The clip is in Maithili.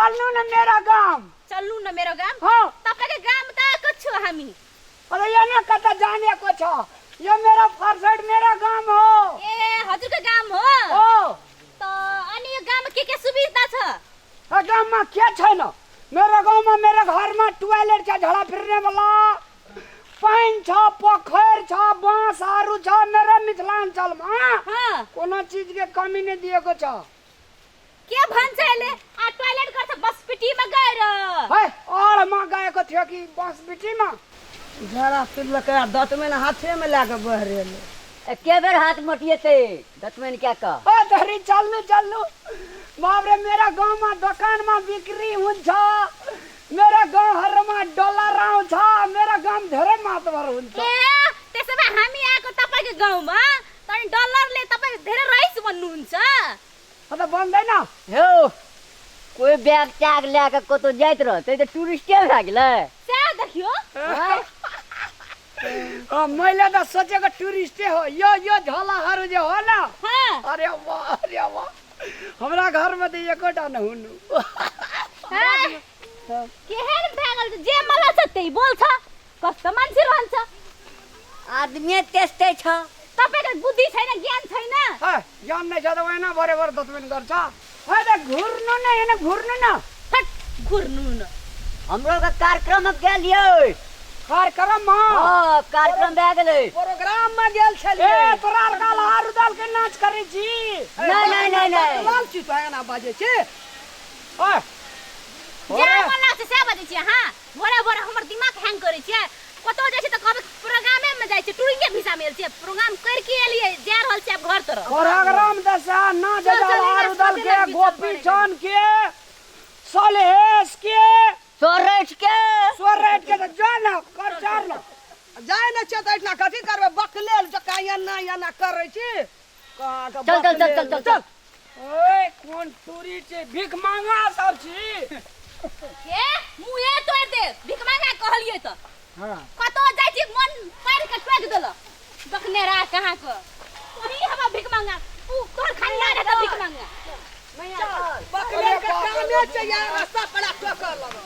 चल्नु न मेरा गाम। चल्नु न मेरो गाम। हाँ। तपाईँको गाम त आएको छु हामी। अरे यो न कता जानेको छ, यो मेरो फर्सेट मेरो गाम हो। ए हजुरको गाम हो? हो। त अनि यो गाममा के के सुविधा छ? यो गाममा के छैन? मेरो गाउँमा मेरो घरमा टोयलेट छ, झोला फिर्ने वाला पानि छ, पोखर छ, बाँसहरू छ। मेरो मिथिलाञ्चलमा कोनो चिजके कमी नहि दिएको छ। के भन्छ यसले? आ टोयलेट गर्छ बसपिटीमा गएर। है अढमा गएको थियो कि बसबिटीमा? झोरा फिरलकै आ दतमनि हाथेमे लए कऽ बहरेलै। एके बेर हाथ मोटिएतै दतमनि कए कऽ। ओ धरी चल्नु चल्नु। बाप रे, मेरा गाउँमा दोकानमा बिक्री हुन्छ, मेरा गाउँहरूमा डलर आउँछ, मेरा गाउँ धेरै मातबर हुन्छ। ए त्यसो भए हामी आएको तपाईँको गाउँमा त अनि डलरले तपाईँ धेरै रइस बन्नुहुन्छ। अन्त बन्दैन। हौ कोही बैग ट्याग लए कऽ कतौ जाइत रहतै तऽ टूरिस्टे भए गेलै। सएह देखियो। मैले त सोचेको टुरिस्टे हो। यो यो झोलाहरू जे हो न, अरे वाह अरे वाह, हमरा घरमा त एकोटा न हुनु। केहन भए गेल, जे मलाई छ त्यही बोल्छ, कस्तो मान्छे रहन्छ। आदमी त्यस्तै छ। तपाईँको बुद्धि छैन, ज्ञान छैन। है, ज्ञान नै छ त ओहिना भरे भरे दतमनि गर्छ। है त घुर्नु न, एना घुर्नु न। हट, घुर्नु न। हमरो के कार्यक्रम गेलियै। कार्यक्रममा? हँ, कार्यक्रम भए गेलै। प्रोग्राममा गेल छलियै। ए तोरा आर काल आरू दल के नाच करै छी? नहि नहि नहि नहि। लाल छी तो एना बाजै छी। ओए, जे मन लाग्छ सएह बाजै छी अहाँ। भोरे भोरे हमर दिमाग हैंग करै छियै। कतौ जाइ छियै तऽ कहबै प्रोग्रामे मे जाइ छियै, टूरिंगे भिसा मे एल छियै, प्रोग्राम करि के एलियै, जा रहल छियै आब घर तरफ। प्रोग्राम दशा नाच चल, चल, दल आरू इना दल सोचे के, लग बिचल गोपी पड़े। चंद के, सलहेश के, सोरठ के, सोरठ के तऽ जा न कर चार न। जाइ नहि छियै तऽ एहिठिना कथी करबै? बकलेल जकाँ एना एना करै छी। कहाँ के चल, चल, चल, बकलेल। चल, चल, चल। ओए कोन टूरी छै, भीख मांगा सब छी। ए मुँहे तोड़ि दे, भीख मांगा कहलियै तऽ। हाँ। कतौ जाइ छी मन पारि के टोकि देलक। बकनेरा कहाँ के? तोही हवा भीख मांगा, उ तोहर खानदान है तऽ भीख मांगा। बकलेल के कामे छै यार, रास्ता पड़ा टोकर लगल।